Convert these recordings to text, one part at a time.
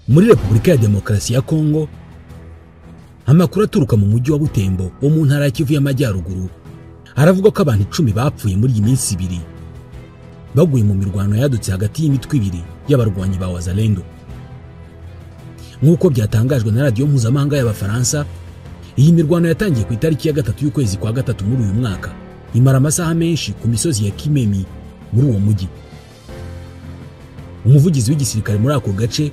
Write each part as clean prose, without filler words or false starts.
Muri Repubulika ya Demokarasi ya Kongo, amakuru aturuka mu mujyi wa Butembo wo mu ntara ya Kivu y'Amajyaruguru aravuga ko abantu 10 bapfuye muri iyi minsi ibiri baguye mu mirwano yadutse hagati y'imitwe ibiri y'abarwanyi ba Wazalendo. Nk'uko byatangajwe na radiyo mpuzamahanga y'Abafaransa, iyi mirwano yatangiye ku itariki ya 3 y'ukwezi kwa 3 muri uyu mwaka, imara amasaha menshi ku misozi ya Kimemi muri uwo mujyi. Umuvugizi w'igisirikare muri ako gace,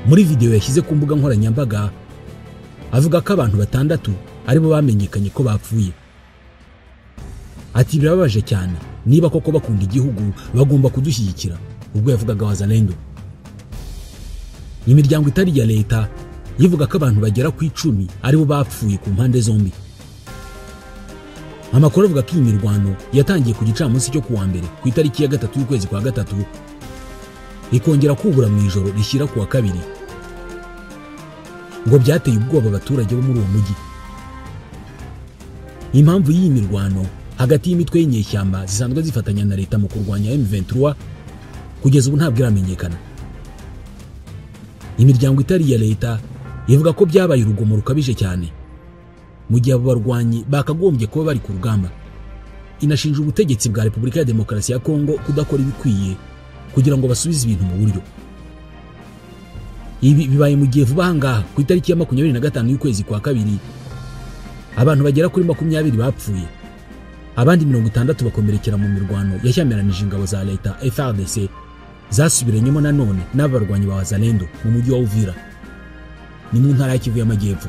muri video yashyize ku mbuga nkoranyambaga, avuga ko abantu 6 aribo bamenyekanye ko bapfuye. Ati birababaje cyane, niba koko bakunda igihugu bagomba kudushyigikira, ubwo yavugaga Wazalendo. Imiryango itari ya leta yivuga ko abantu bagera ku 10 aribo bapfuye ku mpande zombi. Amakuru avuga ko iyi mirwano yatangiye ku gicamunsi cyo kuwa mbere ku itariki ya 3 y'ukwezi kwa 3, ikongera kubura mu ijoro rishyira kuwa 2. Ngo byateye ubwoba abaturage bo muri uwo mujyi. Impamvu y'iyi mirwano hagati y'imitwe y'inyeshyamba zisanzwe zifatanya na leta mu kurwanya M23 kugeza ubu ntabwo iramenyekana. Imiryango itari ya leta ivuga ko byabaye urugomo rukabije cyane mu gihe abo barwanyi bakagombye kuba bari ku rugamba. Inashinja ubutegetsi bwa Repubulika ya Demokarasi ya Kongo kudakora ibikwiye kugira ngo basubize ibintu mu buryo. Ibi bibaye mu gihe vuba ahangaha ku itariki ya 25 y'ukwezi kwa 2 abantu bagera kuri 20 bapfuye, abandi 60 bakomerekera mu mirwano yashyamiranyije ingabo za leta FARDC zasubiranyemo nanone n'abarwanyi ba Wazalendo mu mujyi wa Uvira, ni mu ntara ya Kivu y'Amajyepfo.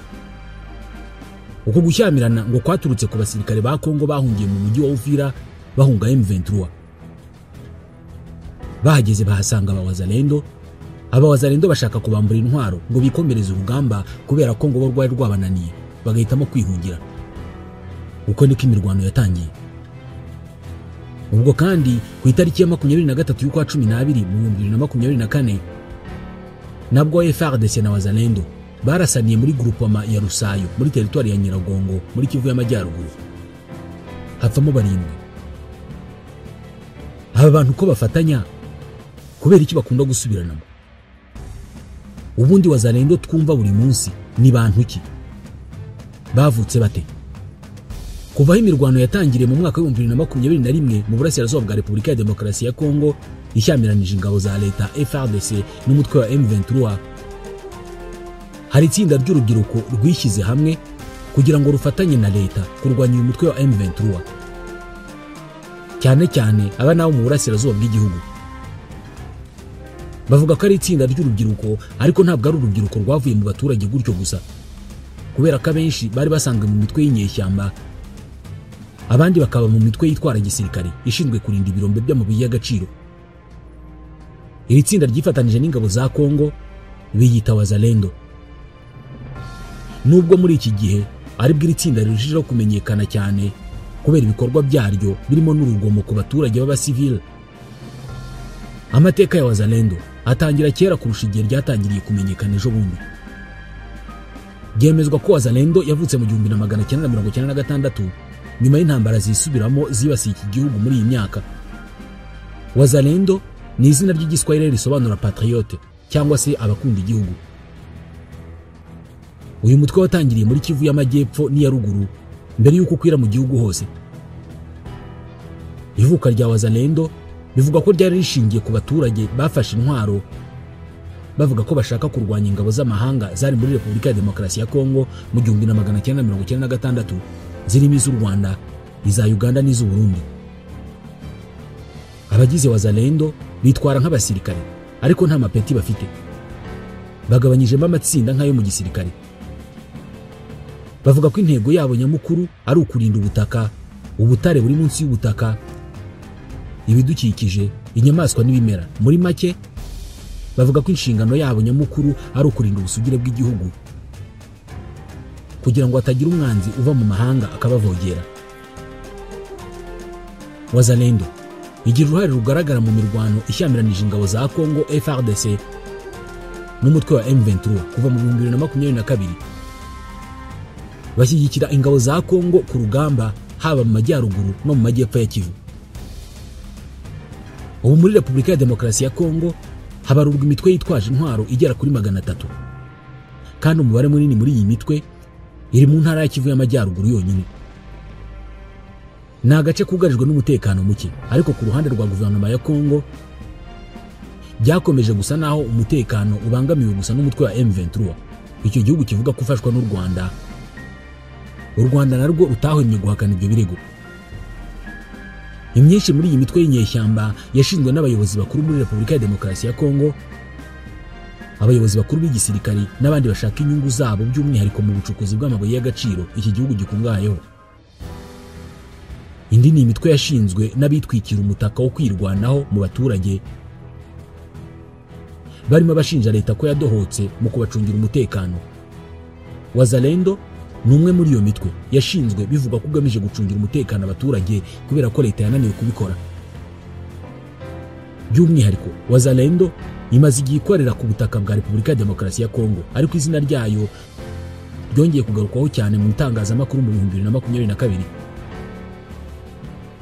Uko gushyamirana ngo kwaturutse ku basirikare ba Kongo bahungiye mu mujyi wa Uvira bahunga M23. Bahageze bahasanga aba Wazalendo, aba Wazalendo bashaka kubambura intwaro ngo bikomereze urugamba kubera ko ngo bo rwari rwabananiye, bagahitamo kwihungira. Uko niko imirwano yatangiye. Ubwo kandi ku itariki ya 23 y'ukwa 12 mu 2024 nabwo FARDC na Wazalendo barasaniye muri groupement ya Rusayo muri territoire ya Nyiragongo muri Kivu y'Amajyaruguru, hapfamo 7. Aba bantu ko bafatanya kubera iki bakunda gusubiranamo? Ubundi Wazalendo twumva buri munsi ni bantu ki? Bavutse bate? Kuva aho imirwano yatangiriye mu mwaka wa 2021 mu burasirazuba bwa Repubulika ya Demokarasi ya Kongo ishyamiranyije ingabo za leta FARDC n'umutwe wa M23, hari itsinda ry'urubyiruko rwishyize hamwe kugira ngo rufatanye na leta kurwanya uyu mutwe wa M23, cyane cyane aba nabo mu burasirazuba bw'igihugu. Bavuga ko ari itsinda ry'urubyiruko, ariko ntabwo ari urubyiruko rwavuye mu baturage gutyo gusa, kubera ko abenshi bari basanzwe mu mitwe y'inyeshyamba, abandi bakaba mu mitwe yitwara gisirikare ishinzwe kurinda ibirombe by'amabuye y'agaciro. Iri tsinda ryifatanije n'ingabo za Kongo biyita Wazalendo. Nubwo muri iki gihe aribwo iri tsinda rirushijeho kumenyekana cyane kubera ibikorwa byaryo birimo n'urugomo ku baturage b'abasivile, amateka ya Wazalendo atangira kera kurusha igihe ryatangiriye kumenyekana ejo bundi. Byemezwa ko Wazalendo yavutse mu 1996 nyuma y'intambara zisubiramo zibasiye iki gihugu muri iyi myaka. Wazalendo ni izina ry'igiswahili risobanura patriote cyangwa se abakunda igihugu. Uyu mutwe watangiriye muri Kivu y'Amajyepfo n'iya ruguru mbere y'uko ukwira mu gihugu hose. Ivuka rya Wazalendo bivuga ko ryari rishingiye ku baturage bafashe intwaro bavuga ko bashaka kurwanya ingabo z'amahanga zari muri Repubulika ya Demokarasi ya Kongo mu 1996, zirimo iz'u Rwanda, iza Uganda n'iz'u Burundi. Abagize Wazalendo bitwara nk'abasirikare ariko nta mapeti bafite, bagabanyijemo amatsinda nk'ayo mu gisirikare. Bavuga ko intego yabo nyamukuru ari ukurinda ubutaka, ubutare buri munsi y'ubutaka, ibidukikije, inyamaswa n'ibimera. Muri make bavuga ko inshingano yabo nyamukuru ari ukurinda ubusugire bw'igihugu kugira ngo hatagira umwanzi uva mu mahanga akabavogera. Wazalendo igira uruhare rugaragara mu mirwano ishyamiranyije ingabo za Kongo FARDC n'umutwe wa M23 kuva mu 2022. Bashyigikira ingabo za Kongo ku rugamba haba mu majyaruguru no mu majyepfo ya Kivu. Ubu muri Repubulika ya Demokarasi ya Kongo habarurwa imitwe yitwaje intwaro igera kuri 300, kandi umubare munini muri iyi mitwe iri mu ntara ya Kivu y'Amajyaruguru yonyine. Ni agace kugarijwe n'umutekano muke, ariko ku ruhande rwa guverinoma ya Kongo byakomeje gusa naho umutekano ubangamiwe gusa n'umutwe wa M23, icyo gihugu kivuga ko ufashwa n'u Rwanda. U Rwanda narwo rutahwemye guhakana ibyo birego. Imyinshi muri iyi mitwe y'inyeshyamba yashinzwe n'abayobozi bakuru muri Repubulika ya Demokarasi ya Kongo, abayobozi bakuru b'igisirikari n'abandi bashaka inyungu zabo by'umwihariko mu bucukuzi bw'amabuye y'agaciro iki gihugu gikungahayeho. Indi ni imitwe yashinzwe n'abitwikira umutaka wo kwirwanaho mu baturage, barimo abashinja leta ko yadohotse mu kubacungira umutekano. Wazalendo ni umwe muri iyo mitwe yashinzwe bivugwa ko ugamije gucungira umutekano abaturage kubera ko leta yananiwe kubikora. By'umwihariko Wazalendo imaze igihe ikorera ku butaka bwa Repubulika ya Demokarasi ya Kongo, ariko izina ryayo ryongeye kugarukwaho cyane mu itangazamakuru mu 2022.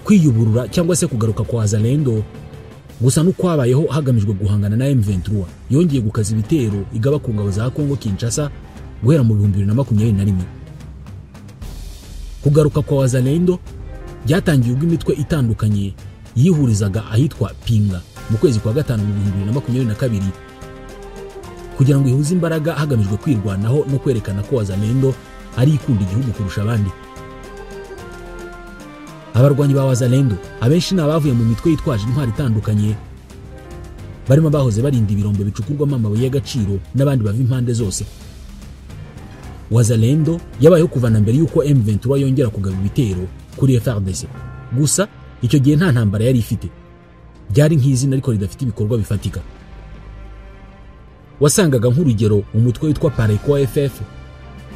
Kwiyuburura cyangwa se kugaruka kwa Wazalendo gusa n'ukwabayeho hagamijwe guhangana na M23 yongeye gukaza ibitero igaba ku ngabo za Kongo Kinshasa guhera mu 2021. Kugaruka kwa Wazalendo byatangiye ubwo imitwe itandukanye yihurizaga ahitwa Pinga mu kwezi kwa gatanu mu 2022 kugira ngo ihuze imbaraga hagamijwe kwirwanaho no kwerekana ko Wazalendo ari ikunda igihugu kurusha abandi. Abarwanyi ba Wazalendo abenshi ni abavuye mu mitwe yitwaje intwaro itandukanye, barimo bahoze barinda ibirombe bicukurwamo amabuye y'agaciro n'abandi bava impande zose. Wazalendo yabayeho kuva na mbere y'uko M23 yongera kugaba ibitero kuri FARDC. Gusa icyo gihe nta ntambara yari ifite, byari nk'izina ariko ridafite ibikorwa bifatika. Wasangaga nk'urugero umutwe witwa Pareco FF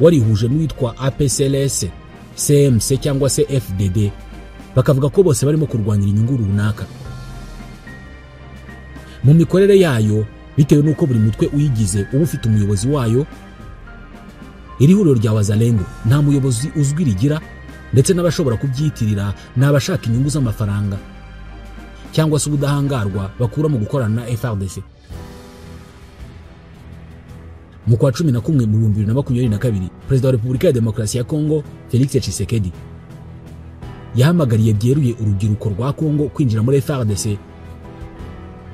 warihuje n'uwitwa APCLS, CMC cyangwa se FDD, bakavuga ko bose barimo kurwanira inyungu runaka. Mu mikorere yayo, bitewe n'uko buri mutwe uyigize uba ufite umuyobozi wayo, iri huriro rya Wazalendo nta muyobozi uzwi rigira, ndetse n'abashobora kubyitirira ni abashaka inyungu z'amafaranga cyangwa se ubudahangarwa bakura mu gukorana na FARDC. Mu kwa 11 mu 2022, Perezida wa Repubulika ya Demokarasi ya Kongo Felix Tshisekedi yahamagariye byeruye urubyiruko rwa Kongo kwinjira muri FARDC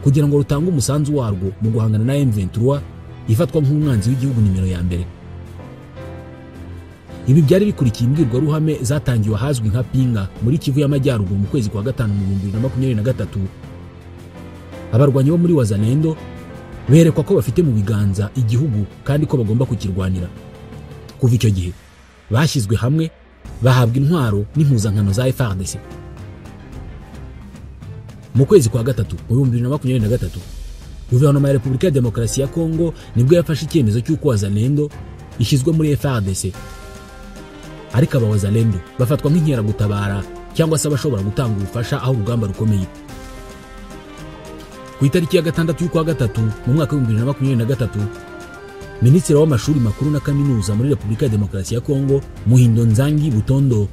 kugira ngo rutange umusanzu warwo mu guhangana na M23 ifatwa nk'umwanzi w'igihugu nimero ya mbere. Ibi byari bikurikiye imbwirwaruhame zatangiwe ahazwi nka Pinga muri Kivu y'Amajyaruguru mu kwezi kwa gatanu mu 2023. Abarwanyi bo muri Wazalendo berekwa ko bafite mu biganza igihugu kandi ko bagomba kukirwanira. Kuva icyo gihe bashyizwe hamwe bahabwa intwaro n'impuzankano za FARDC. Mu kwezi kwa gatatu mu 2023, Guverinoma ya Repubulika ya Demokarasi ya Kongo nibwo yafashe icyemezo cy'uko Wazalendo ishyizwe muri FARDC. Ariko aba Wazalendo bafatwa nk'inkeragutabara cyangwa se abashobora gutanga ubufasha aho urugamba rukomeye. Ku itariki ya 6 y'ukwa gatatu mu mwaka wa 2023, Minisitiri w'amashuri makuru na kaminuza muri Repubulika ya Demokarasi ya Kongo Muhindo Nzangi Butondo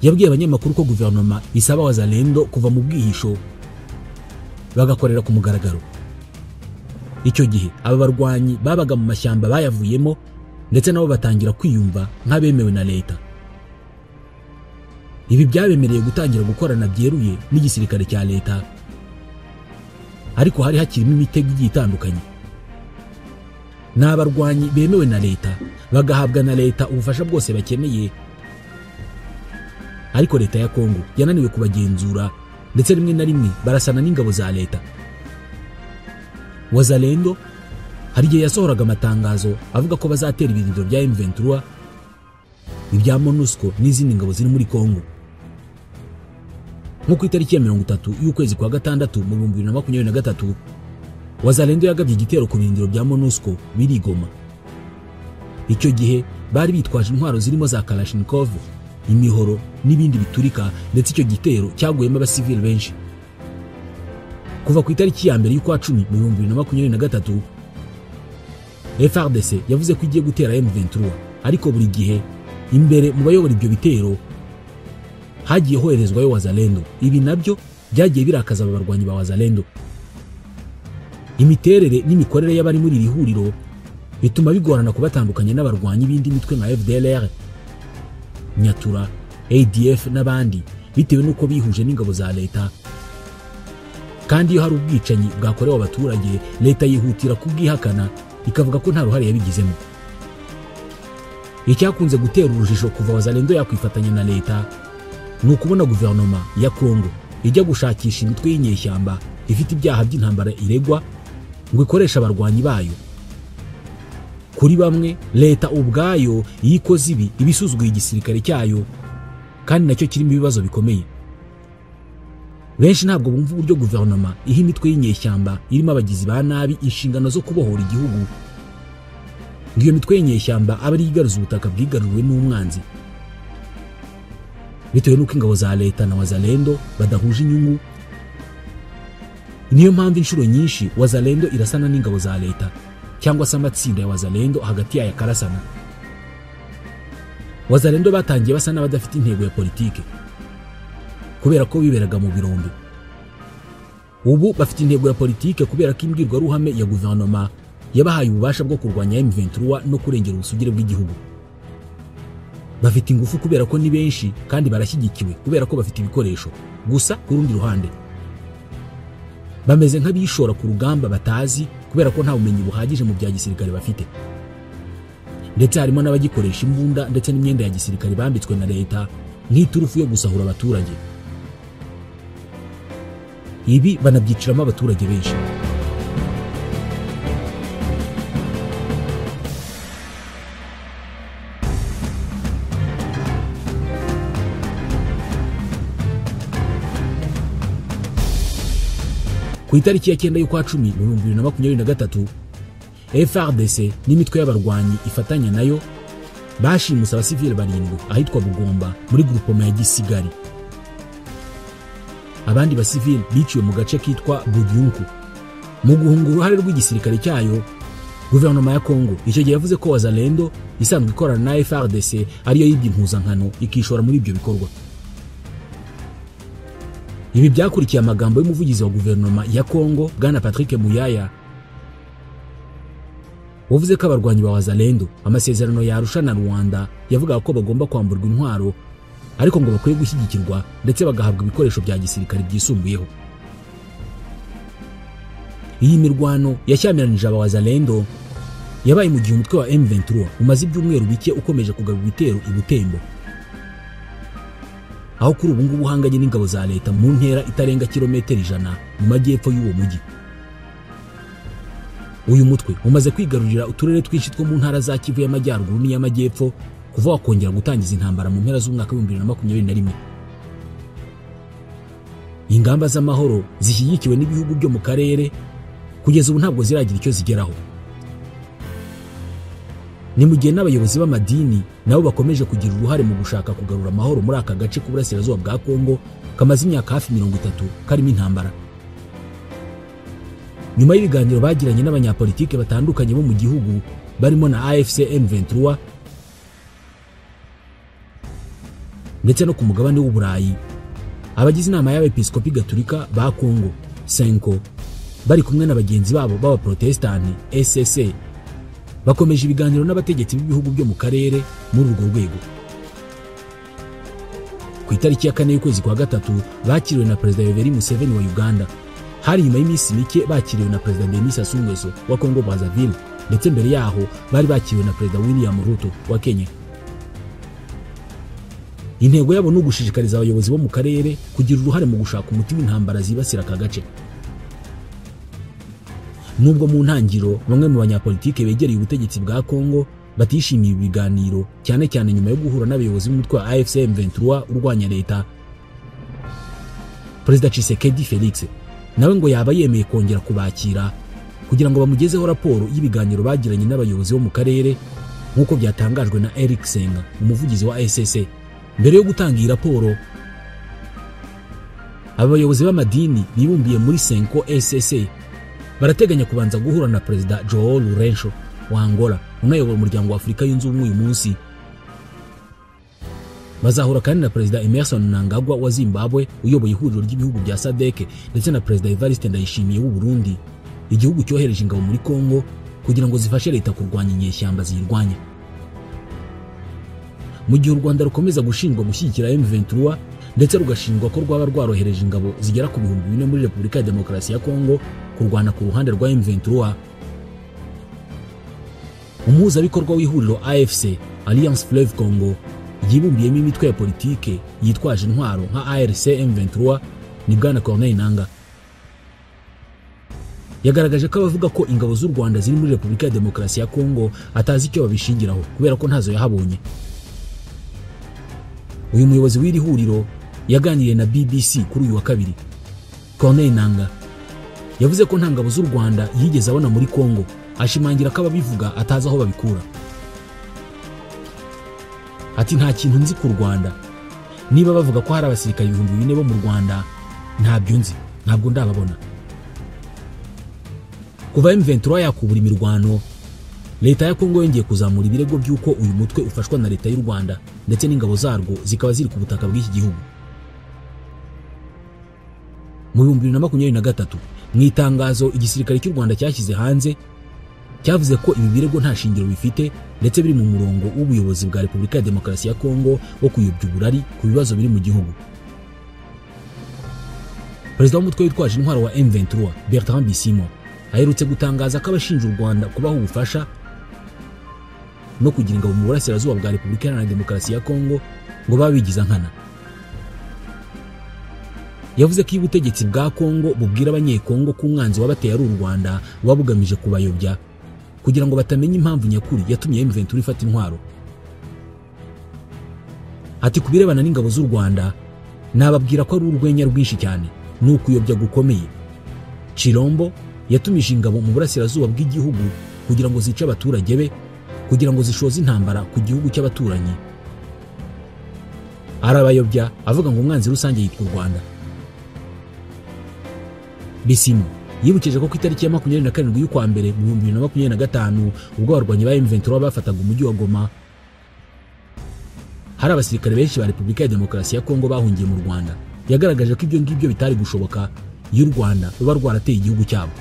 yabwiye abanyamakuru ko guverinoma isaba Wazalendo kuva mu bwihisho bagakorera ku mugaragaro. Icyo gihe aba barwanyi babaga mu mashyamba bayavuyemo, ndetse nabo batangira kwiyumva nk'abemewe na leta. Ibi byabemereye gutangira gukorana byeruye n'igisirikare cya leta, ariko hari hakirimo imitego igiye itandukanye. N'abarwanyi bemewe na leta bagahabwa na leta ubufasha bwose bakeneye, ariko leta ya Kongo yananiwe kubagenzura, ndetse rimwe na rimwe barasana n'ingabo za leta. Wazalendo hari igihe yasohoraga amatangazo avuga ko bazatera ibirindiro bya M23, ibya MONUSCO n'izindi ngabo ziri muri Kongo. Nko ku itariki ya 30 y'ukwezi kwa gatandatu mu 2023, Wazalendo yagabye igitero ku birindiro bya MONUSCO biri Goma. Icyo gihe bari bitwaje intwaro zirimo za Kalashnikov, imihoro n'ibindi biturika, ndetse icyo gitero cyaguyemo abasivili benshi. Kuva ku itariki ya mbere y'ukwa 10 mu 2023, FARDC yavuze ko igiye gutera M23, ariko buri gihe imbere mu bayobora ibyo bitero hagiye hoherezwayo Wazalendo. Ibi nabyo byagiye birakaza aba barwanyi ba Wazalendo. Imiterere n'imikorere y'abari muri iri huriro bituma bigorana kubatandukanya n'abarwanyi b'indi mitwe nka FDLR, Nyatura, ADF n'abandi, bitewe n'uko bihuje n'ingabo za leta. Kandi iyo hari ubwicanyi bwakorewe abaturage, leta yihutira kubwihakana ikavuga ko nta ruhare yabigizemo. Icyakunze gutera urujijo kuva Wazalendo yakwifatanya na leta ni ukubona guverinoma ya Kongo ijya gushakisha imitwe y'inyeshyamba ifite ibyaha by'intambara iregwa ngo ikoreshe abarwanyi bayo. Kuri bamwe, leta ubwayo iyo ikoze ibi ibisuzuguye igisirikare cyayo, kandi nacyo kirimo ibibazo bikomeye. Benshi ntabwo bumva uburyo guverinoma iha imitwe y'inyeshyamba irimo abagizi ba nabi inshingano zo kubohora igihugu, ngo iyo mitwe y'inyeshyamba abe ari igaruza ubutaka bwigaruriwe n'umwanzi. Bitewe n'uko ingabo za leta na Wazalendo badahuje inyungu, niyo mpamvu inshuro nyinshi Wazalendo irasana n'ingabo za leta cyangwa se amatsinda ya Wazalendo hagati yayo akarasana. Wazalendo batangiye basa n'abadafite intego ya politike kubera ko biberaga mu birombe. Ubu bafite intego ya politike kubera ko imbwirwaruhame ya guverinoma yabahaye ububasha bwo kurwanya M23 no kurengera ubusugire bw'igihugu. Bafite ingufu kubera ko ni benshi kandi barashyigikiwe kubera ko bafite ibikoresho. Gusa ku rundi ruhande bameze nk'abishora ku rugamba batazi kubera ko nta bumenyi buhagije mu bya gisirikare bafite. Ndetse harimo n'abagikoresha imbunda ndetse n'imyenda ya gisirikare bambitswe na leta nk'iturufu yo gusahura abaturage. Ibi banabyiciramo abaturage benshi. Ku itariki ya 9 y'ukwa 10 mu 2023, FARDC n'imitwe y'abarwanyi ifatanya nayo bashimuse abasivile barindwi ahitwa Bugomba muri groupement ya Gisigari. Abandi basivile biciwe mu gace kitwa Budyunku. Mu guhunga uruhare rw'igisirikare cyayo, guverinoma ya Kongo icyo gihe yavuze ko Wazalendo isanzwe ikorana na FARDC ariyo yibye impuzankano ikishora muri ibyo bikorwa. Ibi byakurikiye amagambo y'umuvugizi wa guverinoma ya Kongo Bwana Patrick Muyaya, wavuze ko abarwanyi ba Wazalendo amasezerano ya Arusha na Rwanda yavugaga ko bagomba kwamburwa intwaro, ariko ngo bakwiye gushyigikirwa ndetse bagahabwa ibikoresho bya gisirikare byisumbuyeho. Iyi mirwano yashyamiranyije aba Wazalendo yabaye mu gihe umutwe wa M23 umaze ibyumweru bike ukomeje kugaba ibitero i Butembo, aho kuri ubu ngubu uhanganye n'ingabo za leta mu ntera itarenga kilometero 100 mu majyepfo y'uwo mujyi. Uyu mutwe umaze kwigarurira uturere twinshi two mu ntara za Kivu y'Amajyaruguru n'iy'Amajyepfo kuva wakongera gutangiza intambara mu mpera z'umwaka wa 2021. Ingamba z'amahoro zishyigikiwe n'ibihugu byo mu karere kugeza ubu ntabwo ziragira icyo zigeraho. Ni mu gihe n'abayobozi b'amadini nabo bakomeje kugira uruhare mu gushaka kugarura amahoro muri aka gace k'uburasirazuba bwa Kongo kamaze imyaka hafi 30 karimo intambara. Nyuma y'ibiganiro bagiranye n'abanyapolitike batandukanye bo mu gihugu barimo na AFC M23 ndetse no ku mugabane w'Uburayi, abagize inama y'abepiskopi gatolika ba Kongo Senko bari kumwe na bagenzi babo b'abaprotestani SSC bakomeje ibiganiro n'abategetsi b'ibihugu byo mu karere muri urwo rwego. Ku itariki ya 4 y'ukwezi kwa 3 bakiriwe na Perezida Yoweri Museveni wa Uganda. Hari nyuma y'iminsi mike bakiriwe na Perezida Denis Sassou Nguesso wa Congo Brazzaville, ndetse mbere yaho bari bakiriwe na Perezida William Ruto wa Kenya. Intego yabo ni ugushishikariza abayobozi bo mu karere kugira uruhare mu gushaka umuti w'intambara zibasira aka gace. Nubwo mu ntangiro bamwe mu banyapolitike begereye ubutegetsi bwa Kongo batishimiye ibiganiro, cyane cyane nyuma yo guhura n'abayobozi b'umutwe wa AFC M23 urwanya leta, Perezida Tshisekedi Felix nawe ngo yaba yemeye kongera kubakira kugira ngo bamugezeho raporo y'ibiganiro bagiranye n'abayobozi bo mu karere, nk'uko byatangajwe na Eric Senga, umuvugizi wa SSC. Mbere yo gutanga iyi raporo, abayobozi b'amadini bibumbiye muri Senko SSC barateganya kubanza guhura na Perezida Joao Lourenço wa Angola unayobora umuryango wa Afurika yunze ubumwe uyu munsi. Bazahura kandi na Perezida Emerson Mnangagwa wa Zimbabwe uyoboye ihuriro ry'ibihugu bya SADC, ndetse na Perezida Evariste Ndayishimiye w'u Burundi. igihugu cyohereje ingabo muri Kongo kugira ngo zifashe leta kurwanya inyeshyamba ziyirwanya. Mu gihe u Rwanda rukomeza gushinjwa gushyigikira M23 ndetse rugashinjwa ko rwaba rwarohereje ingabo zigera ku 4000 muri Repubulika ya Demokarasi ya Kongo kurwana ku ruhande rwa M23, umuhuzabikorwa w'ihuriro AFC Alliance Fleuve Congo yibumbiyemo imitwe ya politike yitwaje intwaro nka ARC M23 ni Bwana Corneille Nangaa. Yagaragaje ko abavuga ko ingabo z'u Rwanda ziri muri Repubulika ya Demokarasi ya Kongo atazi icyo babishingiraho kubera ko ntazo yahabonye. Uyu muyobozi w'iri huriro yaganiriye na BBC kuri uyu wa kabiri. Corneille Nangaa yavuze ko nta ngabo z'u Rwanda yigeze abona muri Kongo, ashimangira ko ababivuga atazi aho babikura. Ati nta kintu nzi ku Rwanda, niba bavuga ko hari abasirikare 4000 bo mu Rwanda ntabyo nzi, ntabwo ndababona. Kuva M23 yakubura imirwano, leta ya Kongo yongeye kuzamura ibirego by'uko uyu mutwe ufashwa na leta y'u Rwanda ndetse n'ingabo zarwo zikaba ziri ku butaka bw'iki gihugu. Mu 2023 mu itangazo igisirikare cy'u Rwanda cyashyize hanze cyavuze ko ibi birego nta shingiro bifite ndetse biri mu murongo w'ubuyobozi bwa Repubulika ya Demokarasi ya Kongo wo kuyobya uburari ku bibazo biri mu gihugu. Perezida w'umutwe witwaje intwaro wa M23 Bertrand Bisimwa aherutse gutangaza ko abashinja u Rwanda kubaha ubufasha no kugira ingabo mu burasirazuba bwa Repubulika Iharanira Demokarasi ya Kongo ngo babigiza nkana. Yavuze ko ubutegetsi bwa Kongo bubwira abanyekongo ko umwanzi wabateye ari u Rwanda wabugamije kubayobya kugira ngo batamenya impamvu nyakuri yatumye M23 ifata intwaro. Ati kubirebana n'ingabo z'u Rwanda nababwira ko ari urwenya rwinshi cyane ni ukuyobya gukomeye. Chilombo yatumije ingabo mu burasirazuba bw'igihugu kugira ngo zice abaturage be, kugira ngo zishoze intambara ku gihugu cy'abaturanyi. Arabayobya avuga ngo umwanzi rusange yitwa u Rwanda. Bisimo yibukije ko ku itariki ya 27 y'ukwa mbere mu 2025 ubwo abarwanyi ba M23 bafataga umujyi wa Goma, hari abasirikare benshi ba Repubulika ya Demokarasi ya Kongo bahungiye mu Rwanda. Yagaragaje ko ibyo ngibyo bitari gushoboka y'u Rwanda ruba rwarateye igihugu cyabo.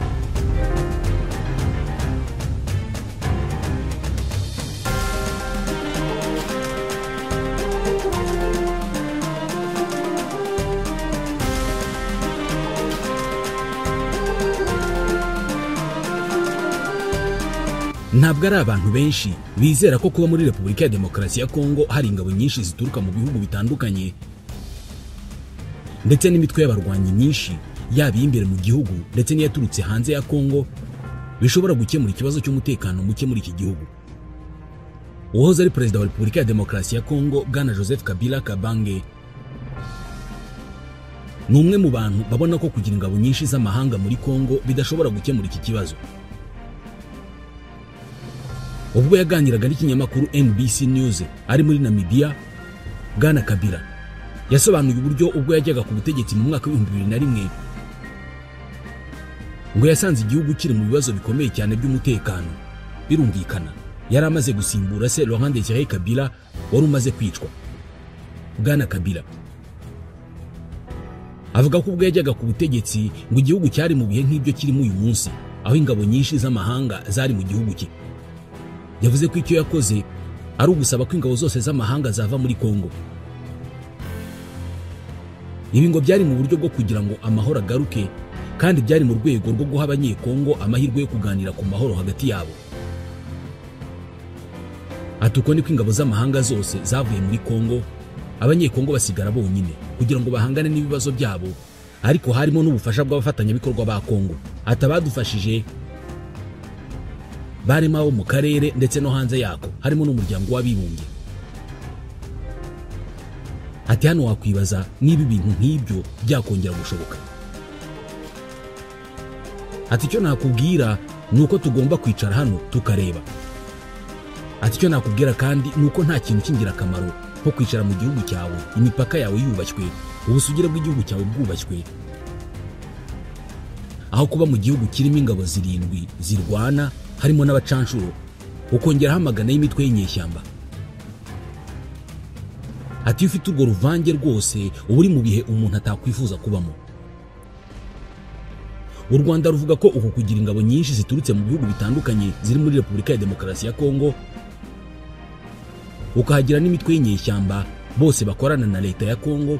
Ntabwo ari abantu benshi bizera ko kuba muri Repubulika ya Demokarasi ya Kongo hari ingabo nyinshi zituruka mu bihugu bitandukanye ndetse n'imitwe y'abarwanyi myinshi yaba imbere mu gihugu ndetse n'iyaturutse hanze ya Kongo bishobora gukemura ikibazo cy'umutekano muke muri iki gihugu. Uwahoze ari perezida wa Repubulika ya Demokarasi ya Kongo Bwana Joseph Kabila Kabange ni umwe mu bantu babona ko kugira ingabo nyinshi z'amahanga muri Kongo bidashobora gukemura iki kibazo. Ubwo yaganiraga n'ikinyamakuru NBC News ari muri Namibia, Bwana Kabila yasobanuye uburyo ubwo yajyaga ku butegetsi mu mwaka wa 2001 ngo yasanze igihugu kiri mu bibazo bikomeye cyane by'umutekano. Birumvikana yari amaze gusimbura se Laurent Désiré Kabila wari umaze kwicwa. Bwana Kabila avuga ko ubwo yajyaga ku butegetsi ngo igihugu cyari mu bihe nk'ibyo kirimo uyu munsi, aho ingabo nyinshi z'amahanga zari mu gihugu cye. Yavuze ko icyo yakoze ari ugusaba ko ingabo zose z'amahanga zava muri Kongo. Ibi ngo byari mu buryo bwo kugira ngo amahoro agaruke, kandi byari mu rwego rwo guha abanyekongo amahirwe yo kuganira ku mahoro hagati yabo. Ati uko niko ingabo z'amahanga zose zavuye muri Kongo, abanyekongo basigara bonyine kugira ngo bahangane n'ibibazo byabo, ariko harimo n'ubufasha bw'abafatanyabikorwa ba Kongo. Ati abadufashije barimo abo mu karere ndetse no hanze yako, harimo n'umuryango w'abibumbye. Ati hano wakwibaza niba ibintu nk'ibyo byakongera gushoboka. Ati icyo nakubwira ni uko tugomba kwicara hano tukareba. Ati icyo nakubwira kandi ni uko nta kintu cy'ingirakamaro nko kwicara mu gihugu cyawe, imipaka yawe yubashywe, ubusugire bw'igihugu cyawe bwubashywe, aho kuba mu gihugu kirimo ingabo 7 zirwana harimo n'abacanshuro, ukongeraho amagana y'imitwe y'inyeshyamba. Ati ufite urwo ruvange rwose uba uri mu bihe umuntu atakwifuza kubamo. U Rwanda ruvuga ko uku kugira ingabo nyinshi ziturutse mu bihugu bitandukanye ziri muri Repubulika ya Demokarasi ya Kongo, ukahagira n'imitwe y'inyeshyamba bose bakorana na leta ya Kongo,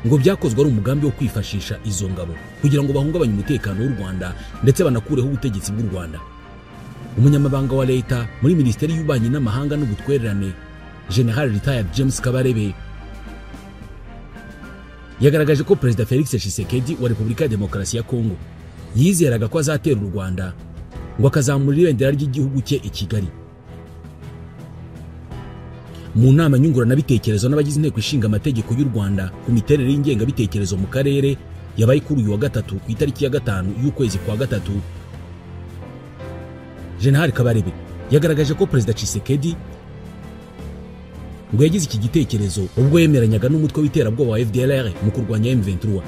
ngo byakozwe ari umugambi wo kwifashisha izo ngabo kugira ngo bahungabanye umutekano w'u Rwanda ndetse banakureho ubutegetsi bw'u Rwanda. Umunyamabanga wa leta muri Minisiteri y'Ububanyi n'Amahanga n'Ubutwererane, General Retired James Kabarebe, yagaragaje ko Perezida Felix Tshisekedi wa Repubulika ya Demokarasi ya Kongo yizeraga ko azatera u Rwanda ngo akazamura ibendera ry'igihugu cye i Kigali. Mu nama nyunguranabitekerezo n'abagize inteko ishinga amategeko y'u Rwanda ku miterere y'ingengabitekerezo mu karere yabaye kuri uyu wa gatatu ku itariki ya 5 y'ukwezi kwa gatatu, General Kabarebe yagaragaje ko Perezida Tshisekedi ngo yagize iki gitekerezo ubwo yemeranyaga n'umutwe w'iterabwoba wa FDLR mu kurwanya M23.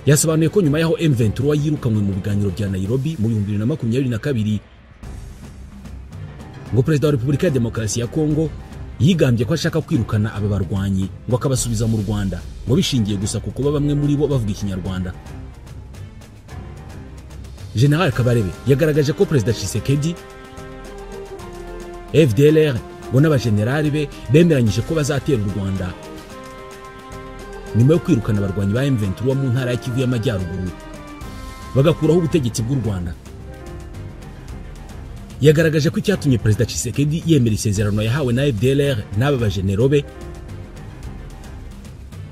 Yasobanuye ko nyuma y'aho M23 yirukanwe mu biganiro bya Nairobi mu 2022, ngo Perezida wa Repubulika ya Demokarasi ya Kongo yigambye ko ashaka kwirukana aba barwanyi ngo akabasubiza mu Rwanda, ngo bishingiye gusa ku kuba bamwe muri bo bavuga Ikinyarwanda. General Kabarebe yagaragaje ko Perezida Tshisekedi, FDLR ngo n'abajenerali be bemeranyije ko bazatera u Rwanda nyuma yo kwirukana abarwanyi ba M23 mu ntara ya Kivu y'Amajyaruguru bagakuraho ubutegetsi bw'u Rwanda. Yagaragaje ko icyatumye Perezida Tshisekedi yemera isezerano yahawe na FDLR n'aba bajenero be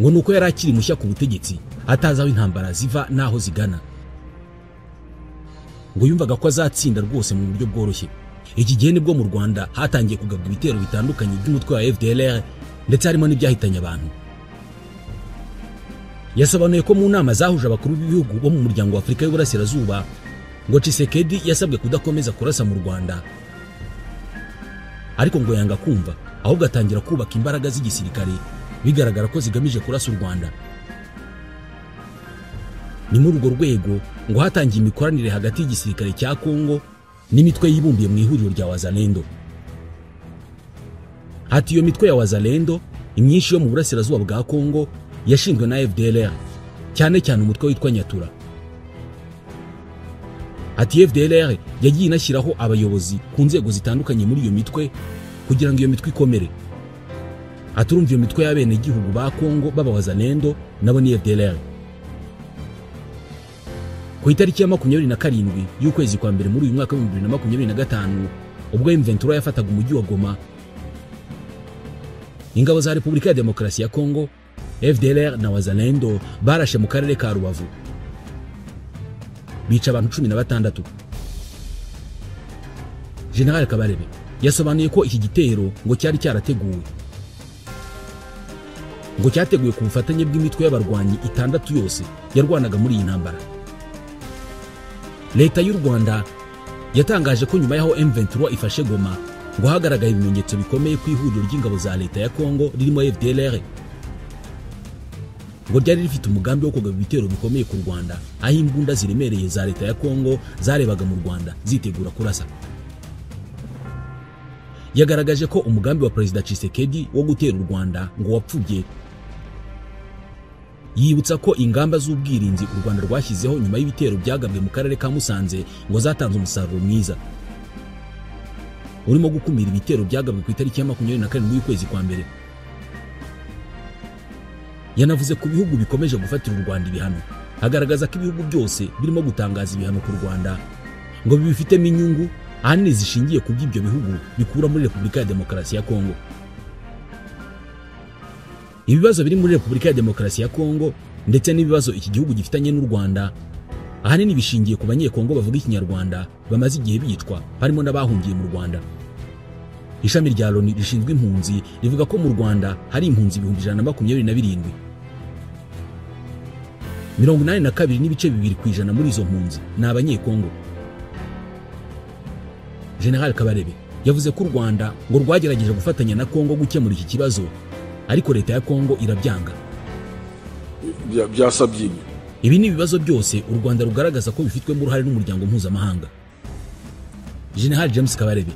ngo nuko yari akiri mushya ku butegetsi, atazi aho intambara ziva n'aho zigana, ngo yumvaga ko azatsinda rwose mu buryo bworoshye. Iki gihe nibwo mu Rwanda hatangiye kugabwa ibitero bitandukanye by'umutwe wa FDLR ndetse harimo n'ibyahitanye abantu. Yasobanuye ko mu nama zahuje abakuru b'ibihugu bo mu muryango wa Afurika y'Uburasirazuba ngo Tshisekedi yasabwe kudakomeza kurasa mu Rwanda, ariko ngo yanga kumva, ahubwo atangira kubaka imbaraga z'igisirikare bigaragara ko zigamije kurasa u Rwanda. Ni muri urwo rwego ngo hatangiye imikoranire hagati y'igisirikare cya Kongo n'imitwe yibumbiye mu ihuriro rya Wazalendo. Ati iyo mitwe ya Wazalendo imyinshi yo mu burasirazuba bwa Kongo yashinzwe na FDLR, cyane cyane umutwe witwa Nyatura. Ati FDLR yagiye inashyiraho abayobozi ku nzego zitandukanye muri iyo mitwe kugira ngo iyo mitwe ikomere. Ati urumva iyo mitwe y'abenegihugu ba Kongo baba Wazalendo nabo ni FDLR. Ku itariki ya 27 y'ukwezi kwa mbere muri uyu mwaka wa 2025, ubwo M23 yafataga umujyi wa Goma, ingabo za Repubulika ya Demokarasi ya Kongo, FDLR na Wazalendo barashe mu karere ka Rubavu, bica abantu 16. General Kabarebe yasobanuye ko iki gitero ngo cyari cyarateguwe, ngo cyateguwe ku bufatanye bw'imitwe y'abarwanyi 6 yose yarwanaga muri iyi ntambara. Leta y'u Rwanda yatangaje ko nyuma y'aho M23 ifashe Goma ngo hagaragaye ibimenyetso bikomeye ku ihuriro ry'ingabo za leta ya Kongo ririmo FDLR, ngo ryari rifite umugambi wo kugaba ibitero bikomeye ku Rwanda, aho imbunda ziremereye za leta ya Kongo zarebaga mu Rwanda zitegura kurasa. Yagaragaje ko umugambi wa Perezida Tshisekedi wo gutera u Rwanda ngo wapfubye, yibutsa ko ingamba z'ubwirinzi u Rwanda rwashyizeho nyuma y'ibitero byagabwe mu karere ka Musanze ngo zatanze umusaruro mwiza urimo gukumira ibitero byagabwe ku itariki ya 27 y'ukwezi kwa mbere. Yanavuze ku bihugu bikomeje gufatira u Rwanda ibihano, agaragaza ko ibihugu byose birimo gutangaza ibihano ku Rwanda ngo bibifitemo inyungu ahanini zishingiye ku by'ibyo bihugu bikura muri Repubulika ya Demokarasi ya Kongo. Ibibazo biri muri Repubulika ya Demokarasi ya Kongo ndetse n'ibibazo iki gihugu gifitanye n'u Rwanda ahanini bishingiye ku banyekongo bavuga Ikinyarwanda bamaze igihe bicwa, harimo n'abahungiye mu Rwanda. Ishami rya Loni rishinzwe impunzi rivuga ko mu Rwanda hari impunzi 127,000. 82.2% muri izo mpunzi ni abanyekongo. General Kabarebe yavuze ko u Rwanda ngo rwagerageje gufatanya na Kongo gukemura iki kibazo, ariko leta ya Kongo irabyanga. Byasabye ibi ni ibibazo byose u Rwanda rugaragaza ko bifitwemo uruhare n'umuryango mpuzamahanga. General James Kabarebe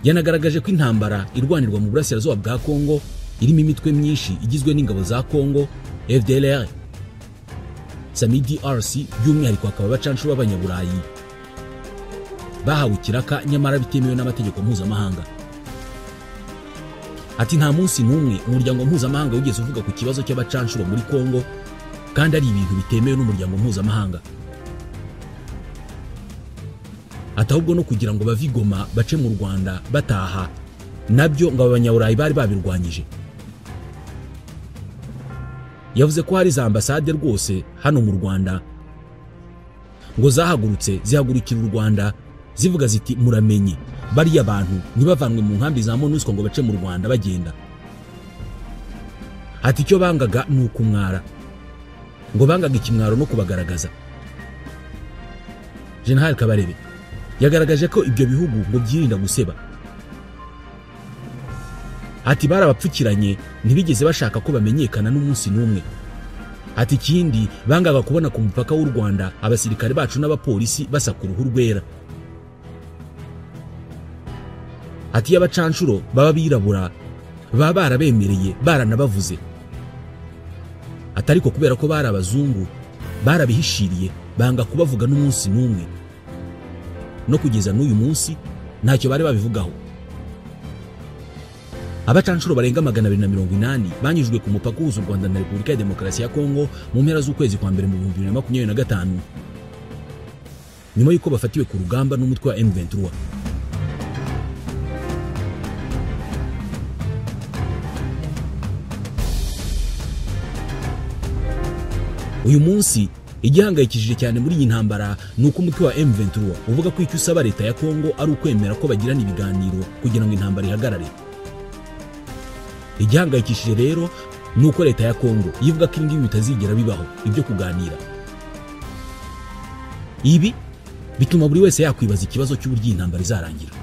yanagaragaje ko intambara irwanirwa mu burasirazuba bwa Kongo irimo imitwe myinshi igizwe n'ingabo za Congo, FDLR, SAMIDRC, by'umwihariko akaba abacanshuro b'abanyaburayi bahawe ikiraka nyamara bitemewe n'amategeko mpuzamahanga. Ati nta munsi n'umwe umuryango mpuzamahanga wigeze uvuga ku kibazo cy'abacanshuro muri Congo kandi ari ibintu bitemewe n'umuryango mpuzamahanga. Ati ahubwo no kugira ngo bave i Goma bace mu Rwanda bataha nabyo ngo abanyaburayi bari babirwanyije. Yavuze ko hari za ambasade rwose hano mu Rwanda ngo zahagurutse zihagurukira u Rwanda zivuga ziti muramenye bariya bantu ntibavanwe mu nkambi za MONUSCO ngo bace mu Rwanda bagenda. Ati icyo bangaga ni ukumwara, ngo bangaga ikimwaro no kubagaragaza. General Kabarebe yagaragaje ko ibyo bihugu ngo byirinda guseba. Ati barabapfukiranye ntibigeze bashaka ko bamenyekana n'umunsi n'umwe. Ati ikindi bangaga kubona ku mupaka w'u Rwanda abasirikare bacu n'abapolisi basaka uruhu rwera. Ati y'abacanshuro baba birabura baba barabemereye baranabavuze. Ati ariko kubera ko bari abazungu barabihishiriye banga kubavuga n'umunsi n'umwe, no kugeza n'uyu munsi ntacyo bari babivugaho. Abacanshuro barenga 280 banyujwe ku mupaka uhuza u Rwanda na Repubulika ya Demokarasi ya Kongo mu mpera z'ukwezi kwa mbere mu 2025 nyuma y'uko bafatiwe ku rugamba n'umutwe wa M23. Uyu munsi igihangayikishije cyane muri iyi ntambara ni uko umutwe wa M23 uvuga ko icyo usaba leta ya Kongo ari ukwemera ko bagirana ibiganiro kugira ngo intambara ihagarare. Igihangayikishije rero ni uko leta ya Kongo ivuga ko ibi bitazigera bibaho ibyo kuganira. Ibi bituma buri wese yakwibaza ikibazo cy'uburyo iyi ntambara izarangira.